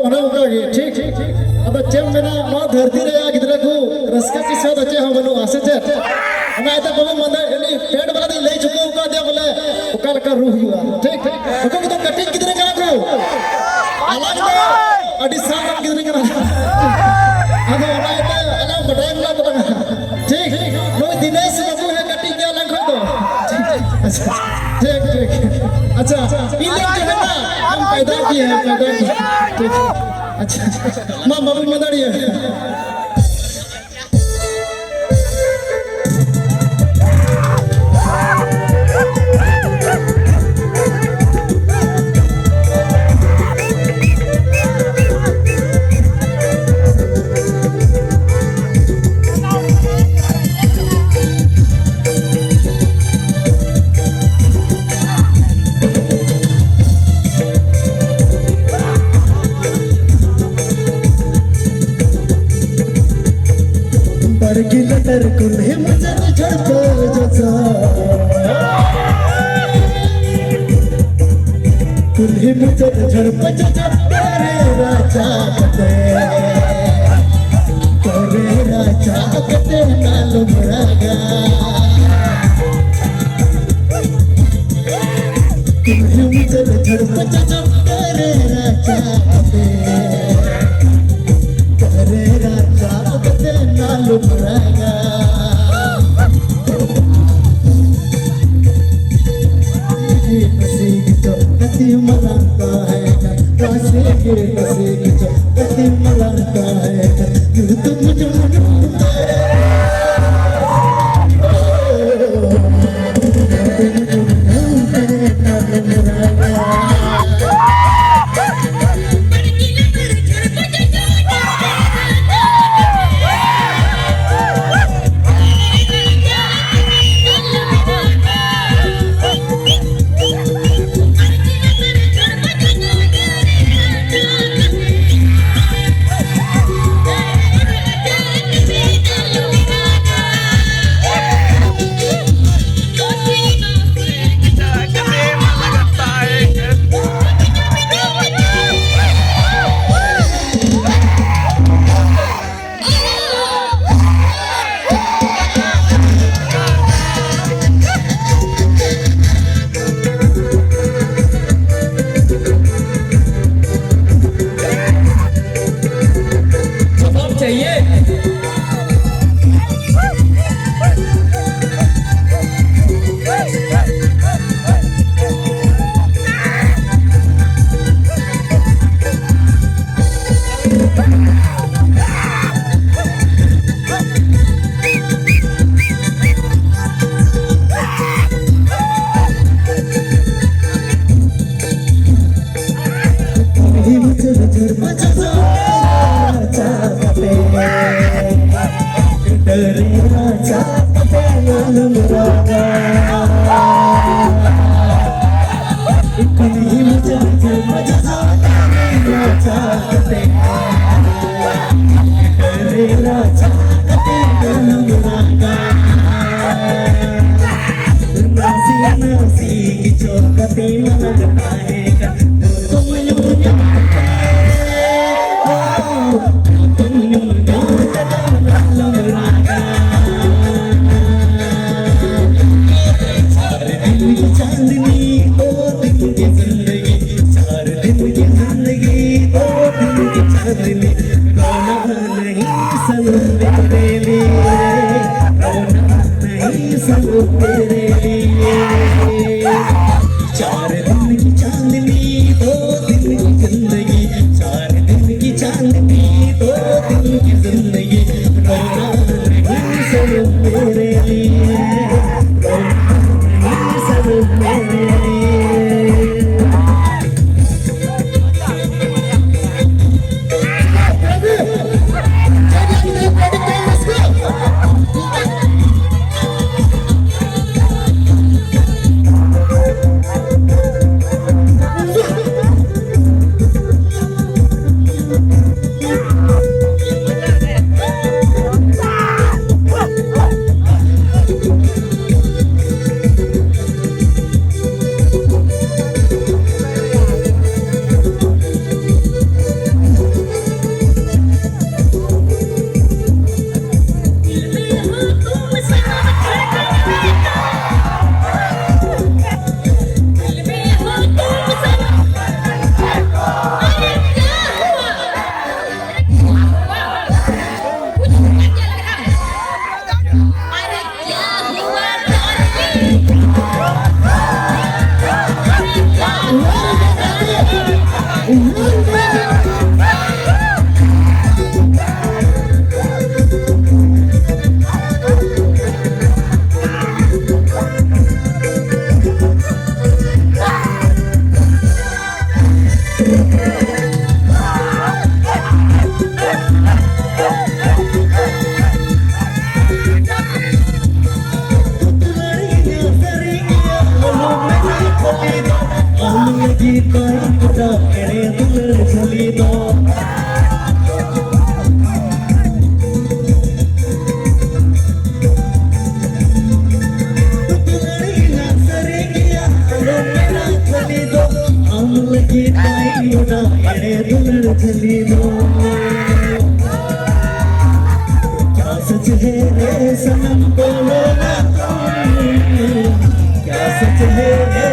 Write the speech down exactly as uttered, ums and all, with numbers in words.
ᱚᱱᱮ ᱚᱱᱠᱟ ᱜᱮ, ᱴᱷᱤᱠ? ᱟᱫᱚ ᱪᱮᱫ ᱮᱢ ᱢᱮᱱᱟ, ᱱᱚᱣᱟ ᱫᱷᱟᱹᱨᱛᱤ ᱨᱮ ᱜᱤᱫᱽᱨᱟᱹ ᱠᱚ ᱨᱟᱹᱥᱠᱟᱹ ᱠᱤᱥᱟᱹ ᱫᱚ ᱪᱮᱫ ᱦᱚᱸ ᱵᱟᱹᱱᱩᱜᱼᱟ, ᱥᱮ ᱪᱮᱫ? ᱚᱱᱟ ᱤᱭᱟᱹᱛᱮ ᱵᱟᱹᱵᱩ ᱢᱟᱹᱫᱟᱹᱲᱤ, ᱩᱱᱤ ᱯᱮᱱᱴ ᱵᱟᱞᱟ ᱫᱚᱧ ᱞᱟᱹᱭ ᱪᱩᱠᱟᱹᱣ ᱟᱠᱟᱫᱮᱭᱟ ᱵᱚᱞᱮ, ᱚᱠᱟ ᱞᱮᱠᱟ ᱨᱩ ᱦᱩᱭᱩᱜᱼᱟ, ᱴᱷᱤᱠ? ᱱᱩᱠᱩ ᱠᱚᱫᱚ ᱠᱟᱹᱴᱤᱡ ᱜᱤᱫᱽᱨᱟᱹ ᱠᱟᱱᱟ ᱠᱚ, ᱟᱞᱟᱝ ᱫᱚ ᱟᱹᱰᱤ ᱥᱟᱱ ᱨᱮᱱ ᱜᱤᱫᱽᱨᱟᱹ ᱠᱟᱱᱟ᱾ ᱟᱫᱚ ᱚᱱᱟ ᱤᱭᱟᱹᱛᱮ ᱟᱞᱟᱝ ᱵᱟᱰᱟᱭ ᱢᱮᱱᱟᱜ ᱛᱟᱞᱟᱝᱟ, ᱴᱷᱤᱠ? ᱱᱩᱭ ᱫᱤᱱᱮᱥ ᱵᱟᱹᱵᱩ ᱦᱚᱸ ᱠᱟᱹᱴᱤᱡ ᱜᱮᱭᱟ ᱟᱞᱟᱝ ᱠᱷᱚᱱ ᱫᱚ᱾ ᱟᱪᱪᱷᱟ, ᱴᱷᱤᱠ, ᱴᱷᱤᱠ᱾ ᱟᱪᱪᱷᱟ, ᱤᱧ ᱞᱟᱹᱭ ᱦᱚᱪᱚ ᱢᱮᱱᱟ, ᱟᱢ ᱯᱟᱭᱫᱟ ᱜᱮᱭᱟ, ᱯᱟᱭᱫᱟ ᱜᱮᱭᱟ᱾ ᱴᱷᱤᱠ᱾ ᱟᱪᱪᱷᱟ, ᱢᱟ ᱵᱟᱹᱵᱩ ᱢᱟᱹᱫᱟᱹᱲᱤᱭᱟᱹ᱾ ᱵᱟᱲᱜᱮ ᱞᱟᱛᱟᱨ ᱠᱩᱞᱦᱤ ᱢᱩᱪᱟᱹᱫ ᱡᱷᱟᱲᱯᱟ ᱡᱚᱡᱚ᱾ ᱠᱩᱞᱦᱤ ᱢᱩᱪᱟᱹᱫ ᱡᱷᱟᱲᱯᱟ ᱡᱚᱡᱚ ᱛᱮᱨᱮ ᱨᱟᱪᱟ ᱠᱟᱛᱮ, ᱛᱮᱨᱮ ᱨᱟᱪᱟ ᱠᱟᱛᱮ ᱱᱟᱞᱚᱢ ᱨᱟᱜᱟ᱾ ᱠᱩᱞᱦᱤ ᱢᱩᱪᱟᱹᱫ ᱡᱷᱟᱲᱯᱟ ᱡᱚᱡᱚ ᱛᱮᱨᱮ ᱨᱟᱪᱟ ᱠᱟᱛᱮ, ᱛᱮᱨᱮ ᱨᱟᱪᱟ ᱠᱟᱛᱮ ᱱᱟᱞᱚᱢ ᱨᱟᱜᱟ᱾ ये नसीब तो अति मलंग का है, राशि के नसीब तो अति मलंग का है। तुम तुम तुम तुम ᱨᱟᱪᱟ ᱠᱟᱛᱮ, ᱰᱟᱹᱨᱤ ᱨᱟᱪᱟ ᱠᱟᱛᱮ ᱟᱞᱚᱢ ᱨᱟᱜᱟ᱾ ᱠᱩᱞᱦᱤ ᱢᱩᱪᱟᱹᱫ ᱨᱮ ᱨᱟᱪᱟ ᱠᱟᱛᱮ, ᱰᱟᱹᱨᱤ ᱨᱟᱪᱟ ᱠᱟᱛᱮ ᱟᱞᱚᱢ ᱨᱟᱜᱟ᱾ ᱱᱟᱥᱮ ᱱᱟᱥᱮ ᱜᱮ ᱪᱚ ᱠᱟᱛᱮ ᱢᱟᱞᱟᱝ ᱛᱟᱦᱮᱸ ᱠᱟᱱ᱾ चांदनी, दो दिन की जिंदगी, चार दिन की जिंदगी, दो दिन की चांदनी, रोना नहीं सनम मेरे लिए, रोना नहीं सनम मेरे लिए। चार दिन की चांदनी, दो दिन की जिंदगी, चार दिन की चांदनी, दो दिन की जिंदगी, रोना नहीं सनम मेरे लिए, रोना नहीं सनम मेरे लिए। ᱮᱲᱮ ᱫᱩᱞᱟᱹᱲ ᱡᱷᱟᱹᱞᱤ ᱫᱚ᱾ ᱫᱩᱞᱟᱹᱲᱤᱧ ᱥᱟᱹᱨᱤ ᱜᱮᱭᱟ, ᱟᱞᱚᱢ ᱢᱮᱱᱟ ᱠᱷᱟᱹᱞᱤ ᱫᱚ᱾ ᱟᱢ ᱞᱟᱹᱜᱤᱫ ᱵᱟᱹᱧ ᱚᱰᱟ ᱮᱲᱮ ᱫᱩᱞᱟᱹᱲ ᱡᱷᱟᱹᱞᱤ ᱫᱚ᱾ क्या सच है रे सनम, बोलो ना तुम। क्या सच है रे